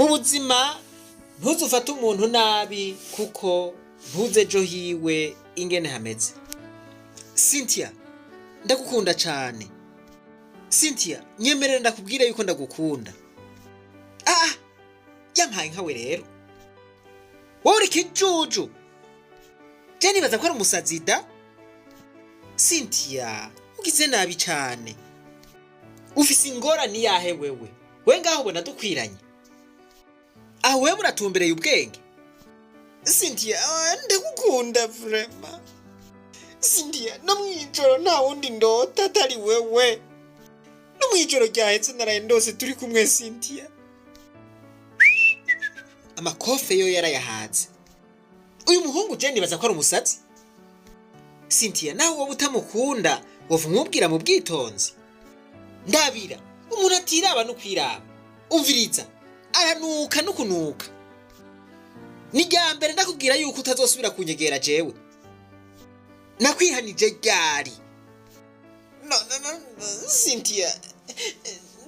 Mu buzima ntuzufate umuntu nabi kuko ntuze ejo hiwe ingene hameze. Cynthia, ndagukunda cane. Cynthia, nyemerera ndakubwira yuko ndagukunda. Ah, yampaye nkawe rero. Wowe uri kijuju. Je nibaza ko ari umusazi da. Cynthia, ugize nabi cane. Ufise ingorane yahe wewe? We ngaho ubona dukwiranye. Aho wewe muratumbereye ubwenge. Cynthia, ah, ndagukunda vraiment. Cynthia, no mwijoro nta wundi ndota atari wewe. No mwijoro ryahetse naraye ndose turi kumwe, Cynthia. Amakofe yo yarayahaze. Uyu muhungu je nibaza ko ari umusazi. Cynthia, nawe wowe utamukunda, wova umubwira mu bwitonzi. Ndabira, umuntu atiraba no kwiraba. Umviriza, aranuka no kunuka. Ni irya mbere ndakubwira yuko utazosubira kunyegera jewe. Nakwihanije ryari? No, no, no, no, Cynthia,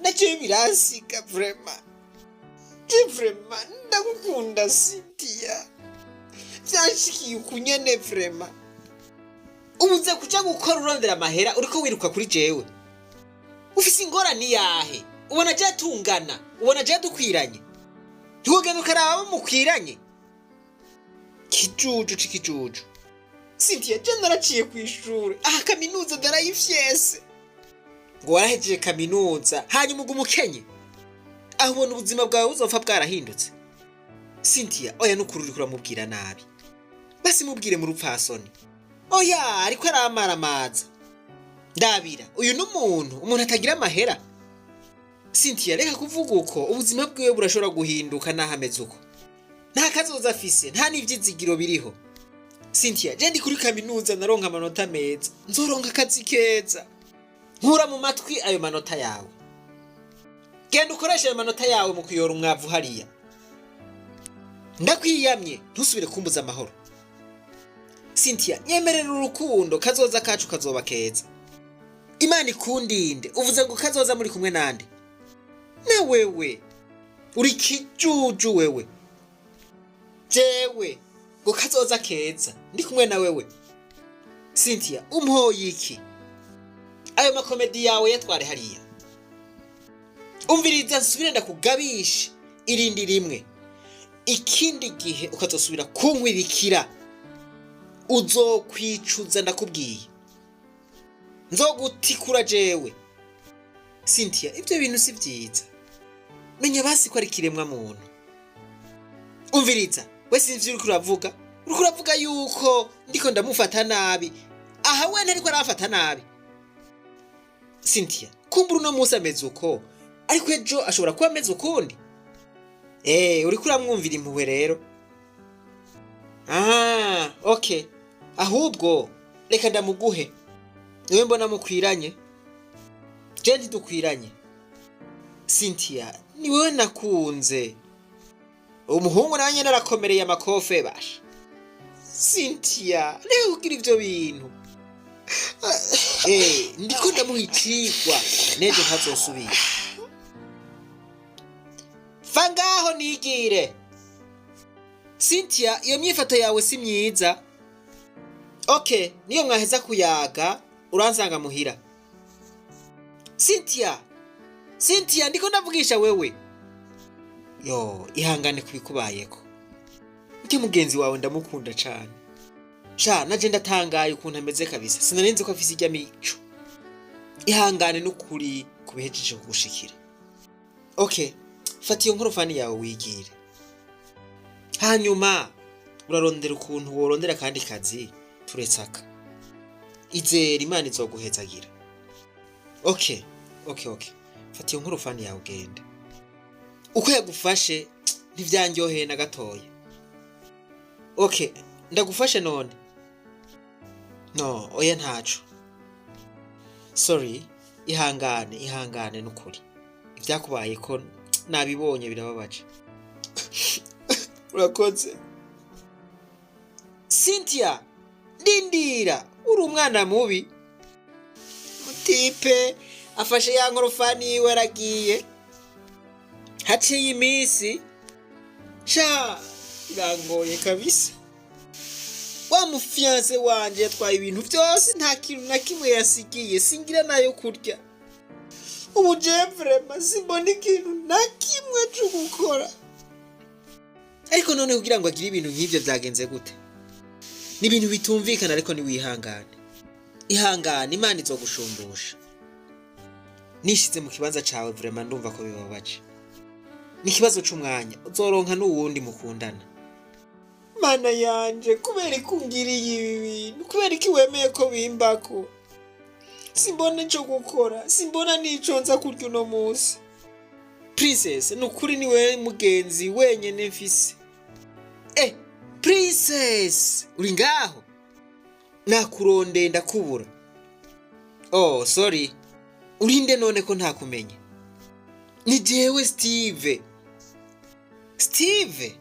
nacyo biransiga vraiment. Je vraiment ndagukunda, Cynthia. Vyanshikiye ukunyene vraiment. Ubuze kuja gukora urondera amahera, uriko wiruka kuri jewe. Ufise ingorane yahe? Ubona je tungana, ubona je dukwiranye? Ntiwogenda ukaraba abo mukwiranye? Kijuju c'ikijuju. Cynthia, je naraciye kw'ishure. Aha kaminuza ndarayifyese. Ngo warahejeje kaminuza, hanyuma uguma ukenye. Aho ubona ubuzima bwawe buzopfa bwarahindutse. Cynthia, oya, nukuri uriko uramubwira nabi. Basi mubwire mu rupfasoni. Oya, ariko aramaramaza. Ndabira, uyu n'umuntu, umuntu atagira amahera. Cynthia, reka kuvuga uko, ubuzima bwiwe burashobora guhinduka naho ameze uko. Nta kazoza afise, nta n'ivyizigiro biriho. Cynthia, je ndi kuri kaminuza, naronka amanota meza, nzoronka akazi keza. Nkura mu matwi ayo manota yawe. Genda ukoreshe ayo manota yawe mu kuyora umwavu hariya. Ndakwiyamye, ntusubire kumbuza amahoro. Cynthia, nyemerera urukundo, kazoza kacu kazoba keza. Imana ikundinde. Uvuze ngo kazoza muri kumwe nande? Na wewe uri kijuju wewe. Jewe ngo kazoza keza ndi kumwe na wewe? Cynthia, umpoye iki? Ayo makomedi yawe yatware hariya. Umviriza, nsubire ndakugabishe irindi rimwe, ikindi gihe ukazosubira kunkwirikira, uzokwicuza, ndakubwiye, nzogutikura jewe. Cynthia, ibyo bintu si byiza. Menya basi ko ari kiremwa muntu. Umviriza, we sinzi uriko uravuga, uriko uravuga yuko ndiko ndamufata nabi. Aha we ntariko arafata nabi. Cynthia, kumbura uno munsi ameze uko, ariko ejo ashobora kuba ameze ukundi. Uriko uramwumvira impuhwe rero. Ah, okay, ahubwo reka ndamuguhe, niwe mbona mukwiranye, je ntidukwiranye. Cynthia, ni wewe nakunze. Umuhungu nawe nyene arakomereye amakofe basha. Cynthia, reka kugira ivyo bintu. Ndiko ndamuha icigwa n'ejo ntazosubira. Va ngaho nigire. Cynthia, iyo myifato yawe si myiza. Okay, niyo mwaheza kuyaga uransanga muhira. Cynthia, Cynthia, ndiko ndavugisha wewe. Yo, ihangane kubikubayeko. Ujye mugenzi wawe ndamukunda cane. Sha, naje ndatangaye ukuntu ameze kabisa, sinarinzi ko afise irya mico. Ihangane n'ukuri kubihejeje kugushikira. Okay, fata iyo nkorofani yawe wigire, hanyuma urarondera ukuntu worondera akandi kazi turetse aka. Izera Imana izoguhezagira. Okay, fata iyo nkorofani yawe ugende. Uko yagufashe ntivyanryoheye na gatoya. Okay, ndagufashe none? No, oya, ntaco. Sorry, ihangane, ihangane nukuri. Ibyakubaye ko nabibonye birababaje. Urakoze. Cynthia, ndindira, uri umwana mubi. Mutipe afashe ya nkorofani yiwe aragiye. Haciye iminsi. Sha, birangoye kabisa. Wa mu fiancé wanje yatwaye ibintu byose, nta kintu na kimwe yasigiye, singira nayo kurya. Ubu je vraiment simbona ikintu na kimwe co gukora. Ariko none kugira ngo agire ibintu nk'ivyo vyagenze gute? Ni ibintu bitumvikana, ariko niwihangane, ihangane, Imana izogushumbusha. Nishize mu kibanza cawe, vraiment ndumva ko bibabaje. Ni ikibazo c'umwanya, uzoronka n'uwundi mukundana. Mana yanje, kubera ikungiriye ibi bintu? Kubera iki wemeye ko bimbako? Simbona ico gukora, simbona n'ico nza kurya uno munsi. Princess, ni ukuri ni wewe mugenzi wenyene mfise. Princess, uri ngaho? Nakurondeye ndakubura. Oh, sorry. Urinde none ko ntakumenya? Ni jewe Steve. Steve,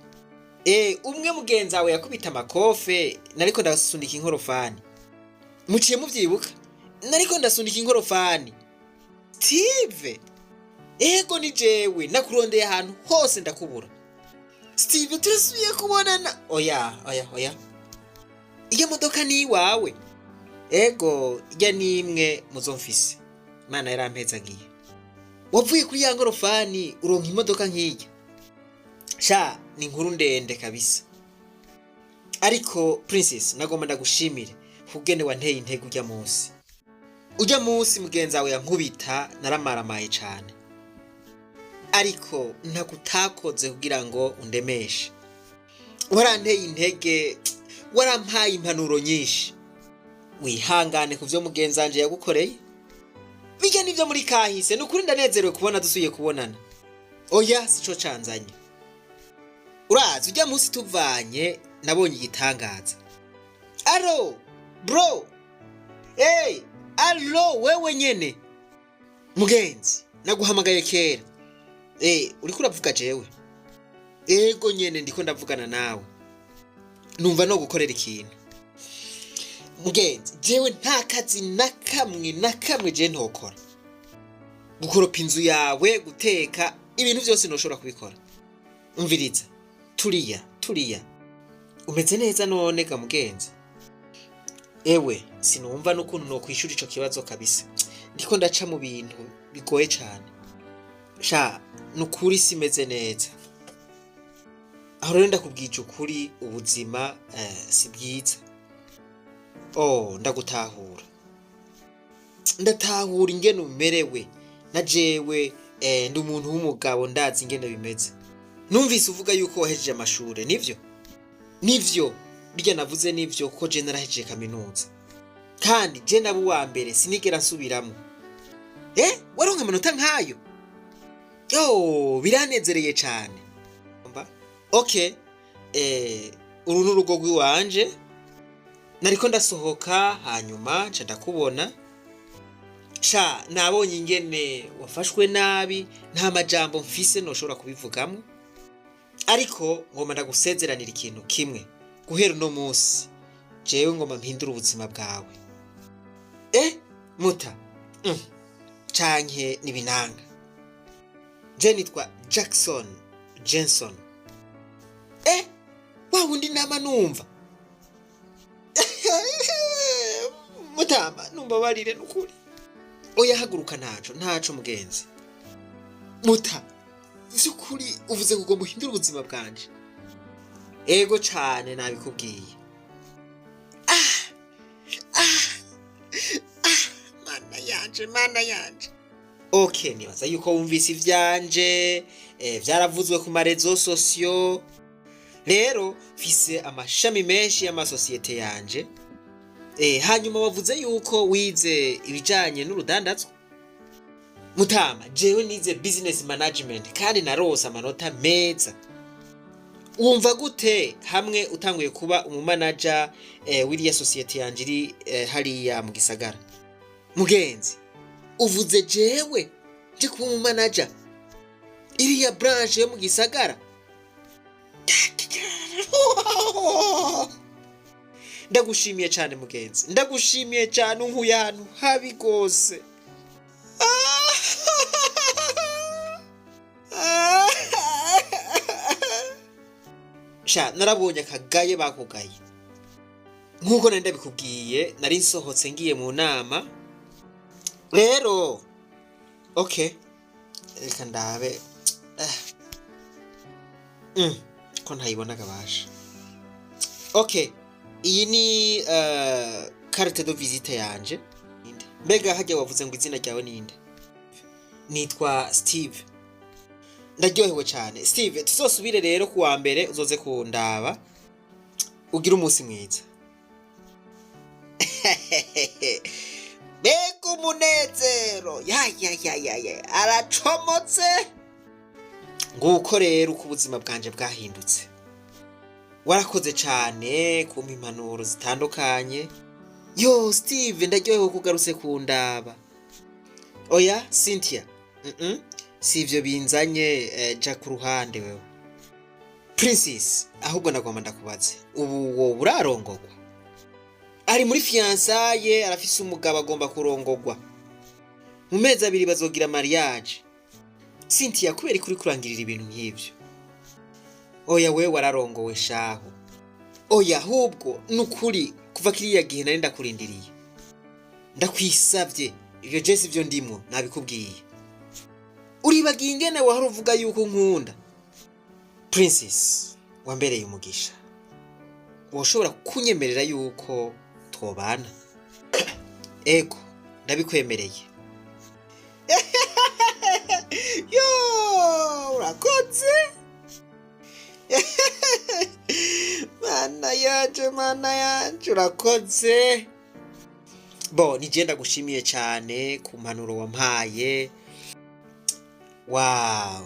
umwe mugenzi wawe yakubita amakofe nariko ndasunika inkorofani. Muciye muvyibuka, nariko ndasunika inkorofani. Steve, ego, ni jewe. Nakurondeye ahantu hose ndakubura. Steve, turasubiye kubonana. Oya, oya, oya, iyo modoka ni iwawe? Ego, irya ni imwe muzo mfise. Imana yarampezagiye. Wavuye kuri ya ngorofani uronka imodoka nk'irya? Sha, ni inkuru ndende kabisa. Ariko Princess, nagomba ndagushimire kugene wanteye intege urya munsi. Urya munsi mugenzi wawe yankubita, naramaramaye cane, ariko ntako utakoze kugira ngo undemeshe. Waranteye intege, warampaye impanuro nyinshi. Wihangane ku vyo mugenzi wanje yagukoreye, bijya nivyo muri kahise. Ni ukuri ndanezerewe kubona dusubiye kubonana. Oya, sico canzanye. Urazi urya munsi tuvanye nabonye igitangaza. Allô bro, hey, allô, wewe nyene mugenzi, naguhamagaye kera. Uriko uravuga jewe? Ego nyene, ndiko ndavugana nawe. Numva no gukorera ikintu, mugenzi. Jewe nta kazi na kamwe na kamwe je ntokora. Gukoropa inzu yawe, guteka, ibintu byose ntushobora kubikora. Umviriza, turiya turiya. Umeze neza none ga mugenzi? Ewe, sinumva n'ukuntu nokwishura ico kibazo kabisa. Ndiko ndaca mu bintu bigoye cane. Sha, nukuri simeze neza. Aho rero ndakubwije ukuri, ubuzima si bwiza. Oh, ndagutahura, ndatahura ingene umerewe. Na jewe ndi umuntu w'umugabo, ndazi ingene bimeze. Numvise uvuga yuko wahejeje amashure, nivyo? Nivyo, birya navuze nivyo, kuko je narahejeje kaminuza, kandi je naba uwa mbere, sinigera nsubiramwo. Waronka amanota nkayo? Yo, biranezereye cane. Okay, uru ni urugo rw'iwanje. Nariko ndasohoka, hanyuma nca ndakubona. Sha, nabonye ingene wafashwe nabi. Nta majambo mfise noshobora kubivugamwo, ariko ngomba ndagusezeranira ikintu kimwe: guhera uno munsi jewe ngomba mpindure ubuzima bwawe. Muta canke nibinanga. Je nitwa Jackson Jenson. Wa wundi nama numva. Mutama, numbabarire nukuri. Oya, haguruka, ntaco, ntaco mugenzi. Muta, vy'ukuri uvuze ngo muhindure ubuzima bwanje? Ego cane, nabikubwiye. Ah ah ah, Mana yanje, Mana yanje. Okay, nibaza yuko wumvise ivyanje, vyaravuzwe ku ma réseaux sociaux. Rero mfise amashami menshi y'amasosiyete yanje. Hanyuma wavuze yuko wize ibijanye n'urudandazwa. Mutama, jewe nize business management kandi narose amanota meza. Wumva gute hamwe utanguye kuba umumanaja w'iriya sosiyete yanje iri hariya mu gisagara? Mugenzi, uvuze jewe nje kuba umumanaja iriya branche yo mu gisagara? Ndagushimiye cyane mugenzi, ndagushimiye cyane, unkuye ahantu habi rwose. Sha, narabonye akagaye bakugaye. Nk'uko nari ndabikubwiye, nari nsohotse ngiye mu nama. Rero okay, reka ndabe. Ko ntayibonaga basha. Okay, iyi ni carte de visite yanje. Mbega hajya wavuze ngo izina ryawe ninde? Nitwa Steve. Ndaryohewe cyane, Steve. Tuzosubire rero kuwa mbere, uzoze kundaba. Ugira umunsi mwiza. Mbega umunezero! Ya ya ya ya ya, aracomotse. Nguko rero uko ubuzima bwanje bwahindutse. Warakoze cyane kumpa impanuro zitandukanye. Yo Steve, ndaryohewe ko ugarutse kundaba. Oya Cynthia, si ivyo binzanye. Ja ku ruhande wewe. Princess, ahubwo nagomba ndakubaze, ubu wowe urarongogwa? Ari muri fiançailles, arafise umugabo agomba kurongogwa mu mezi 2, bazogira mariage. Cynthia, kubera kuri kurangirira ibintu nk'ivyo? Oya, wewe wararongowe shaho. Oya, ahubwo nukuri kuva kiriya gihe nari ndakurindiriye. Ndakwisavye, ivyo je sivyo ndimwo, nabikubwiye. Uribagiye ingene wahora uvuga yuko nkunda? Princess, wambereye umugisha. Woshobora kunyemerera yuko twobana? Ego, ndabikwemereye. Yo, urakoze. Mana yanje, mana yanje, urakoze. Bo nije ndagushimiye cyane ku mpanuro wampaye. Wow,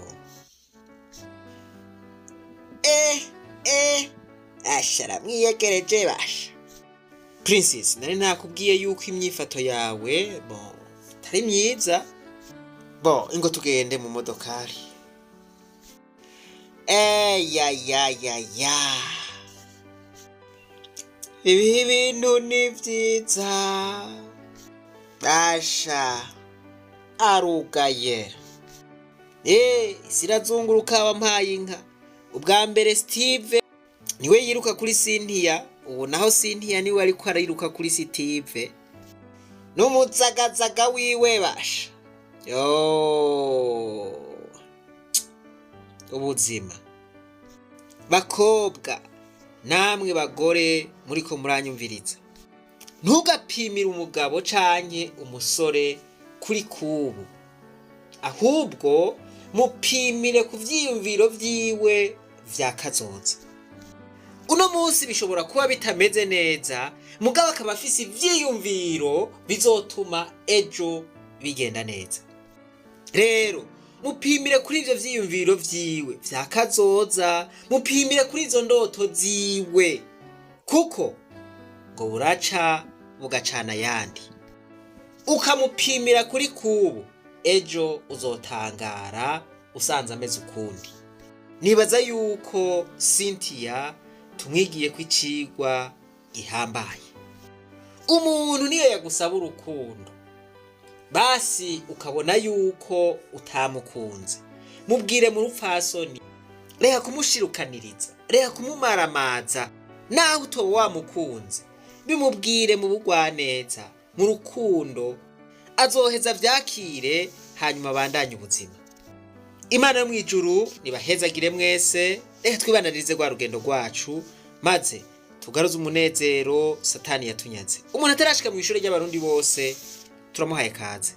asha, aramwiyegereje basha. Princess, nari nakubwiye yuko imyifato yawe bo itari myiza. Bo ingo tugende mu modokari. Ya ya ya ya, ibi bintu ni vyiza basha. Arugaye. Isi irazunguruka, wampaye inka. Ubwa mbere Steve niwe yiruka kuri Cynthia, ubu naho Cynthia niwe ariko ariruka kuri Steve n'umuzagazaga wiwe basha. Yo, ubuzima! Bakobwa namwe bagore muriko muranyumviriza, ntugapimire umugabo canke umusore kuri kubu, ahubwo mupimire ku vyiyumviro vyiwe vya kazoza. Uno munsi bishobora kuba bitameze neza, mugabo akaba afise ivyiyumviro bizotuma ejo bigenda neza. Rero mupimire kuri ivyo vyiyumviro vyiwe vya kazoza, mupimire kuri izo ndoto ziwe, kuko ngo buraca bugacana ayandi. Ukamupimira kuri kubu, ejo uzotangara usanze ameze ukundi. Nibaza yuko Cynthia tumwigiye ko icigwa gihambaye. Umuntu niyo yagusaba urukundo, basi ukabona yuko utamukunze, mubwire mu rupfasoni. Reka kumushirukaniriza, reka kumumaramaza. Naho utoba wamukunze, bimubwire mu bugwaneza, mu rukundo, azoheza vyakire, hanyuma abandanye ubuzima. Imana yo mw'ijuru nibahezagire mwese. Reka twibananirize rwa rugendo rwacu, maze tugaruze umunezero Satani yatunyaze. Umuntu atarashika mu ishuri ry'Abarundi bose, turamuhaye kaze.